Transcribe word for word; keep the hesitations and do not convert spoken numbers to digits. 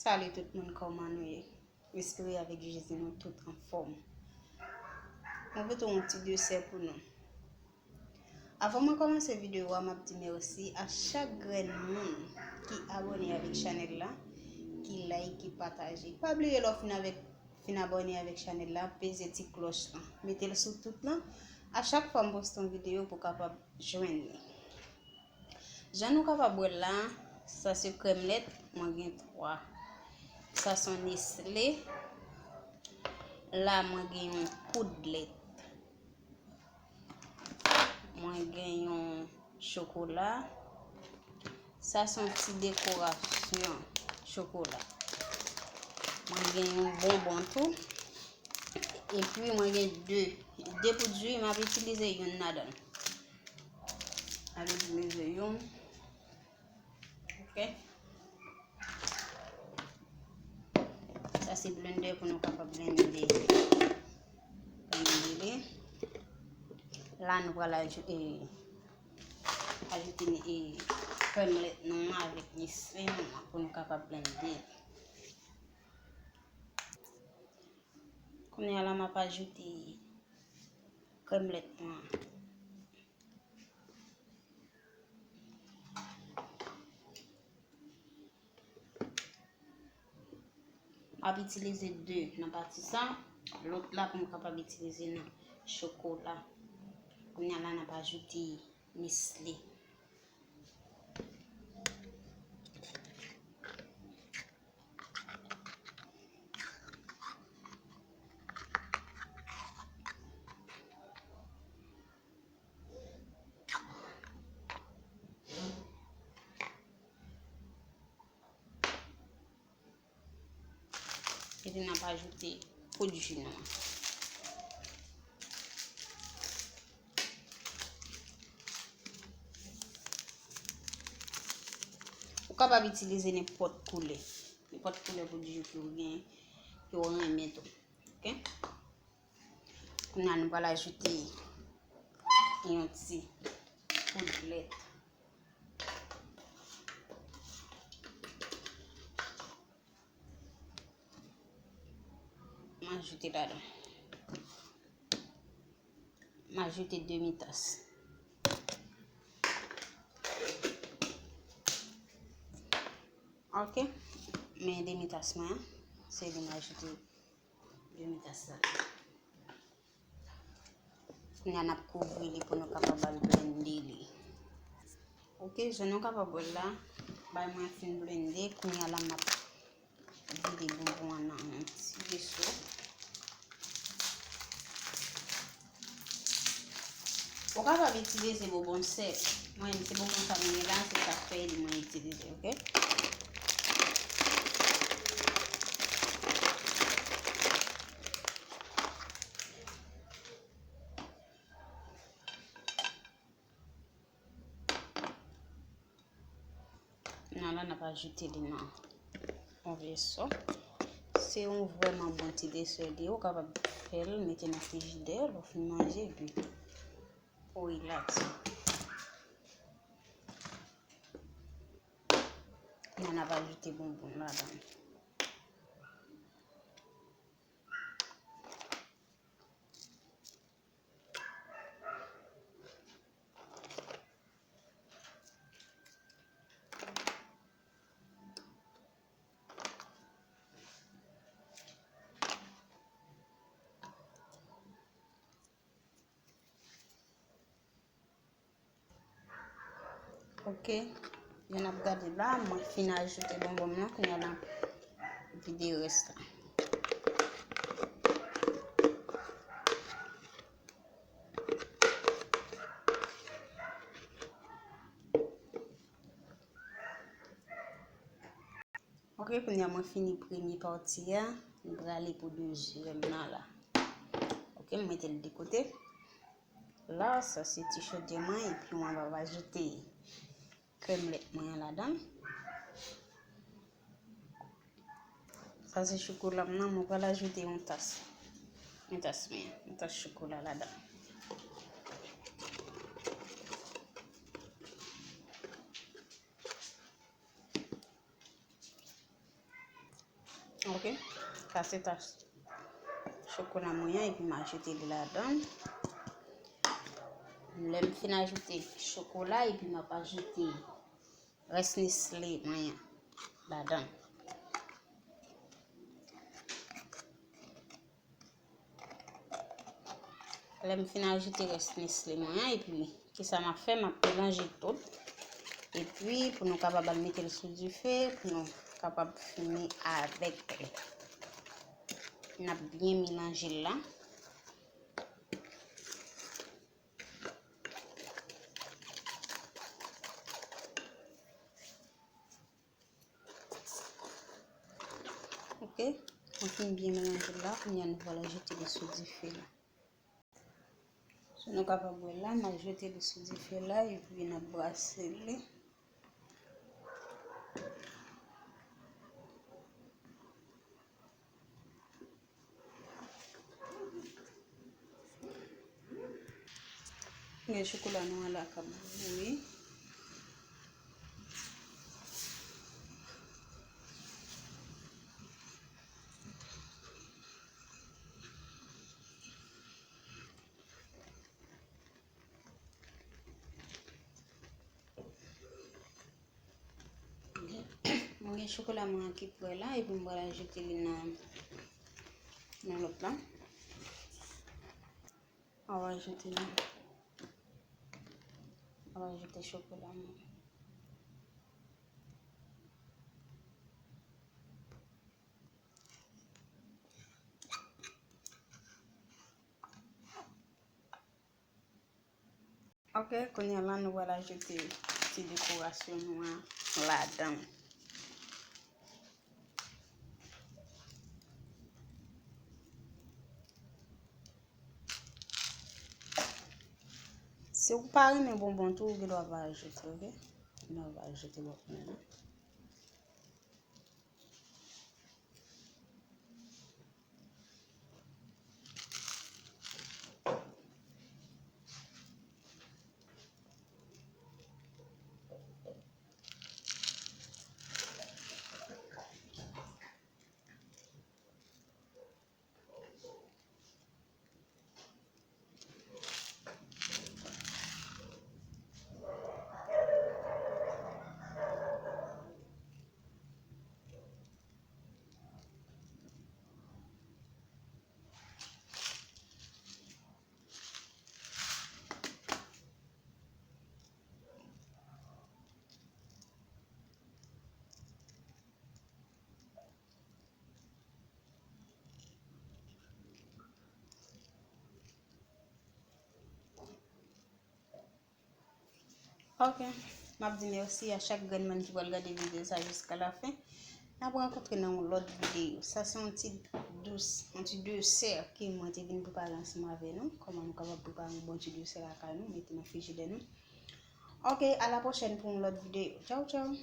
Salut tout moun, kòman nou ye? M espere avèk Jezi nou tout anfòm. Mwen pote yon ti desè pou nou. Avan mwen kòmanse videyo a, m ap di mèsi a chak grenn moun ki abòne avèk chanèl la, ki like, ki pataje. Pa bliye lè w fin avèk, fin abòne avèk chanèl la, peze ti klòch lan. Mete l sou tout lan. A chak fwa m poste yon videyo pou w kapab jwenn li. Jan nou kapab wè l la, sa se krèm lèt, mwen gen twa. Sa se yon Nestlé. La, mwen gen yon poud lèt. Mwen gen yon chokola. Sa se yon ti dekorasyon chokola. Mwen gen yon bonbon tou. Epi mwen gen de, de poud jwi, m ap itilize youn ladan l. M ap itilize youn. Ok. Sa se blender pou nou kapab blende. Blende li. La nou pral ajoute, ajoute, e, krèm lèt nou an avèk Nestlé nou an pou nou kapab blende. Kounye a la, m ap ajoute krèm lèt mwen an. M ap itilize de nan pati sa, lòt la pou m kapab itilize nan chokola. Kounye a la, n ap ajoute Nestlé. Epi n ap ajoute poud ji nou an. Ou kapab itilize nenpòt koulè. Nenpòt koulè poud ji ke w gen, ke w renmen tou. Ok? Kounye a, nou pral ajoute yon ti poud lèt. M ajoute ladan. M ajoute demi tas. Ok. Men demi tas mwen an, se li m ajoute demi tas la. Kounye a n ap kouvri li pou nou kapab al blende li. Ok, jan nou kapab wè l la, bay mwen fin blende, kounye a la m ap vide bonbon an nan yon ti veso. Ou kapab itilize bonbon sèk. Mwen menm se bonbon sa m gen la, se sa k fè li mwen itilize, ok? Nan la, n ap ajoute li nan yon veso. Se yon vrèman bon ti desè li ye. Ou kapab fè l, mete nan frijidè, lè w fin manje, epi ou rilaks. Nan, n ap ajoute bonbon ladan l. Ok, jan n ap gade la, mwen fin ajoute bonbon m nan, kounye a la m vide rès la. Ok, kounye a mwen fini premye pati a, nou prale pou dezyèm nan la. Ok, m mete l de kote. La, sa se ti chodyè mwen, epi mwen va ajoute krèm lèt mwen an ladan l. Sa se chokola m nan, mwen pral ajoute yon tas. Yon tas mwen, yon tas chokola ladan l. Ok, sa se tach chokola mwen an, epi m ajoute li ladan. Lè m fin ajoute chokola, epi m ap ajoute rès Nestle mwen an ladan. Lè m fin ajoute rès Nestle mwen an, epi kisa m ap fè, m ap melanje tout. Epi pou nou kapab al mete l sou dife, pou nou kapab fini avèk li. N ap byen melanje l la. Ok, mwen fin byen melanje l la, kounye a nou pral ajoute li sou dife la. So, nou kapab wè la, n ajoute li sou dife la, epi n ap brase li. Gen chokola nou an la k ap bouyi. Mwen gen chokola mwen an ki prè la, epi mwen pral ajoute li nan, nan lòt la. Mwen pral ajoute li. Mwen pral ajoute chokola mwen. Ok, kounye a la nou pral ajoute ti dekorasyon nou an ladan. Si w pa renmen bonbon tou, ou gen dwa pa ajoute, ok? Ou gen dwa pa ajoute bonbon non. Ok, m ap di mèsi a chak grenn moun ki pral gade videyo sa jiska la fen. N ap rankontre nan yon lòt videyo. Sa se yon ti dous, yon ti desè ke mwen te vin prepare ansanm avè nou. Kòman nou kapab prepare yon bon ti desè lakay nou, mete nan frijidè nou. Ok, a la pwochèn pou yon lòt videyo. Tchaw, tchaw.